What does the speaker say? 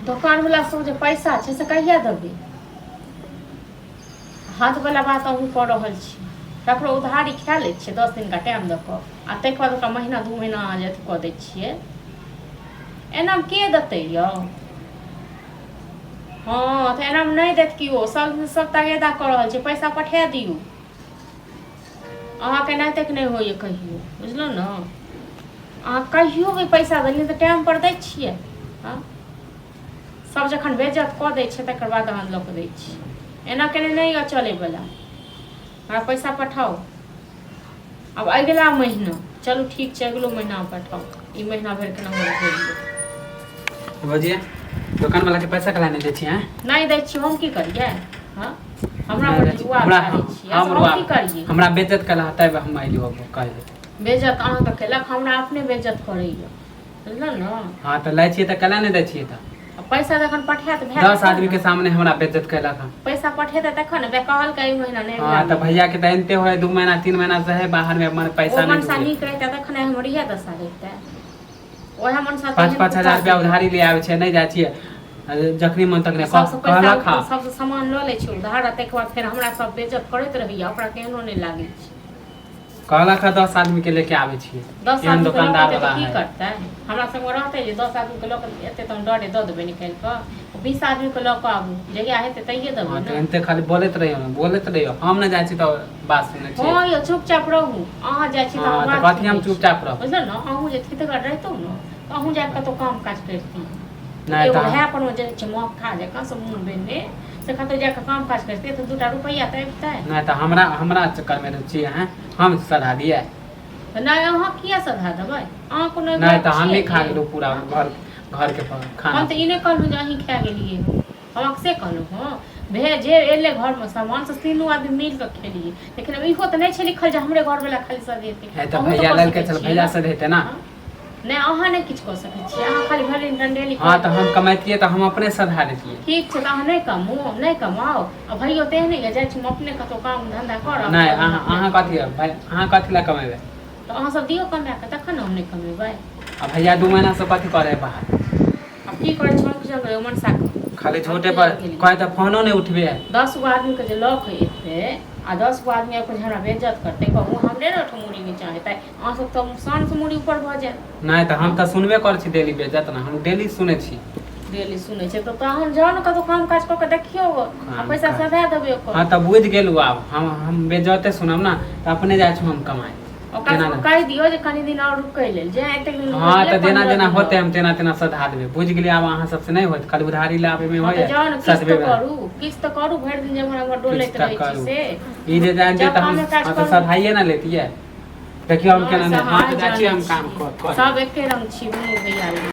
दोकानवला सब जे पैसा छै से कहिया देबै? हाथवला बात अहूँ कऽ रहल छी। ककरो उधारी खा लै छियै 10 दिनका टाइम दऽ कऽ आ ताहिके बाद ओकरा महीना 2 महीना अहाँ जे अथी कऽ दै छियै। एनामे के देतै यौ? हँ तऽ एनामे नहि देत केओ। सब सब तगेदा कऽ रहल छै, पैसा पठा दियौ। अहाँके एनाहिते नहि होइए कहियो, बुझलहुँ ने? अहाँ कहियो भी पैसा देलियै तऽ टाइमपर दै छियै। हँ, सब जखन बेज्जत कऽ दै छै तकर बाद अहाँ लऽ कऽ दै छियै। एना केने नहि यऽ चलैवला। हमरा पैसा पठाउ आब अगिला महीना। चलू ठीक छै, अगिलो महीना पठाउ। ई महीना भरि केना भेज। भौजी, दोकान वाला के पैसा कला नहि दै छियै? नहि दै छियै, हम की करियै? हँ, हमरा पर रुआ हमरा करै छियै, हम हम की करियै? हमरा बेज्जत कला तब हम अइलियो कहै। बेज्जत अहाँके केलक? हमरा अपने बेज्जत करैया, बुझलहुँ ने? हँ तऽ लै छियै तऽ कला नहि दै छियै तऽ? आ पैसा जखन पठायत भए 10 आदमी के सामने हमरा बेज्जत केलक हन। पैसा पठेतै तखन ने कहलकै एहि महीना नहि। हँ तऽ भैया के तऽ एनते होय 2 महीना 3 महीना से है बाहर में, मने पैसा ओ नहीं मनसा जुड़े। नीक रहितै तखन आइ हमर इएह दशा रहितै? ओएह मनसा 5 5 हजार रुपया उधारी ले आबै छै, नहि जाइ छियै जखनी मन तखने सबसँ पैसा कहलक हँ। सबसँ सामान लऽ लै छै उधार आ ताहिके बाद फेर हमरा सब बेज्जत करैत रहैया, ओकरा केहनो नहि लागै छै। कहलक हँ 10 आदमी के लेके आबै छियै। 10 एहन आदमी के लऽ दोकानदार कऽ एतै वाला तऽ की है। करतै? हमरा संगे रहतै जे 10 आदमी के लऽ कऽ एतै तऽ हम डरे दऽ देबै निकालि कऽ? 20 आदमी के लऽ कऽ आबू, जहिया हेतै तहिये देबै हँ तऽ ने। एनते खाली बोलैत रहियो, बोलैत रहियो। हम नहि जाइ छी तऽ बात सुनै छियै। हँ यौ, चुपचाप रहू। अहाँ जाइ छी तऽ हँ हम तऽ बात कथी हम सुनै छी। चुपचाप रहब? बुझलहुँ ने? अहूँ जे थितगर रहितहुँ ने तऽ अहूँ जाकऽ कतहु काम काज करिती। नहि एगो तऽ भाय पर जे छै मक्खा जकाँ सब मुँह बेने से कतहु जाकऽ काम काज करितै तऽ 2टा रुपैआ तऽ अबितै। नहि तऽ हमरा हमरा चक्करमे छियै अहाँ, हम सधा दियै? तऽ नहि, अहाँ किया सधा देबै? अहाँ कोनो नहि गप तऽ हमही छियै खा की? गेलहुँ पूरा घर घरके खाना। हम तऽ ई नहि कहलहुँ जे अहीं खा गेलियै। हम अहाँके से कहलहुँ हँ भे जे एलै घरमे सामान से तीनू आदमी मिल कऽ खेलियै, लेकिन आब इहो तऽ नहि छै लिखल जे हमरे घरवला खाली सधेतै। है तऽ अहूँ तऽ भैया कऽ लेलकै सकै छल छियै भैया ने। सधेतै ने। हँ? नहि, अहाँ नहि किछु कऽ सकै छियै। अहाँ खाली भरि दिन डंडेली हँ करैत तऽ हम कमैतियै तऽ हम अपने सधा देतियै। ठीक छै, तऽ अहाँ नहि कमू, नहि कमाउ। आ भैयो तेहने यऽ, जाइ छी हम अपने कतहु काम धन्धा करब। नहि, अहाँ अहाँ कथी भाइ, अहाँ कथी लए कमेबै? तऽ अहाँ सब दियौ कमा कऽ तखन ने हम नहि कमेबै। आ भैया 2 महीना से कथी करे बाहर? आब की करै छी हम की जानबै मनसा के। खाली हम झूठे की पर गेलियै? कहै तऽ फोनो नहि उठबे है। 10 गो आदमीके जे लऽ कऽ एतै आ 10 गो आदमी आबि कऽ जे हमरा बेज्जत करतै, कहू हमरे ने ओहिठाम मूड़ी नीचाँ हेतै? अहाँ सब तऽ शानसँ मूड़ी ऊपर भऽ जायत। नहि तऽ हम तऽ सुनबे करै छी डेली बेज्जत ने, हम डेली सुनै छी। डेली सुनै छै तऽ तहन जाउ ने कतहु काम काज कऽ कऽ देखियौ आ काम पैसा काज। सधा देबै ओकर। हँ तऽ बुझि गेलहुँ आब हम बेज्जते सुनब ने तऽ अपने जाइ छी हम कमाइ। ओकरा केना सबके नहि? कहि दियौ जे कनि दिन आओर रुकै लेल, जे एतेक दिन हँ रुकै तऽ जेना 15 जेना दिन होतै आओर। हम तेना तेना सधा देबै, बुझि गेलियै? आब अहाँ सबसँ नहि होत, खाली उधारी लाबैमे हँ तऽ होइए जाउ ने, किछु तऽ सधबेमे। करू, किछु तऽ करू। भरि दिन जे एम्हर एम्हर किछु डोलैत तऽ रहै छी करू। से ई जे जानि जाउ तऽ हम कामे काज हँ तऽ करू। सधाइए ने लेतियै। देखियौ हम हँ केना से नहि। हँ अहाँ तऽ जाइ छी जानै हम काम छी। कऽ सब एके रंग छी दुनू भैयारी।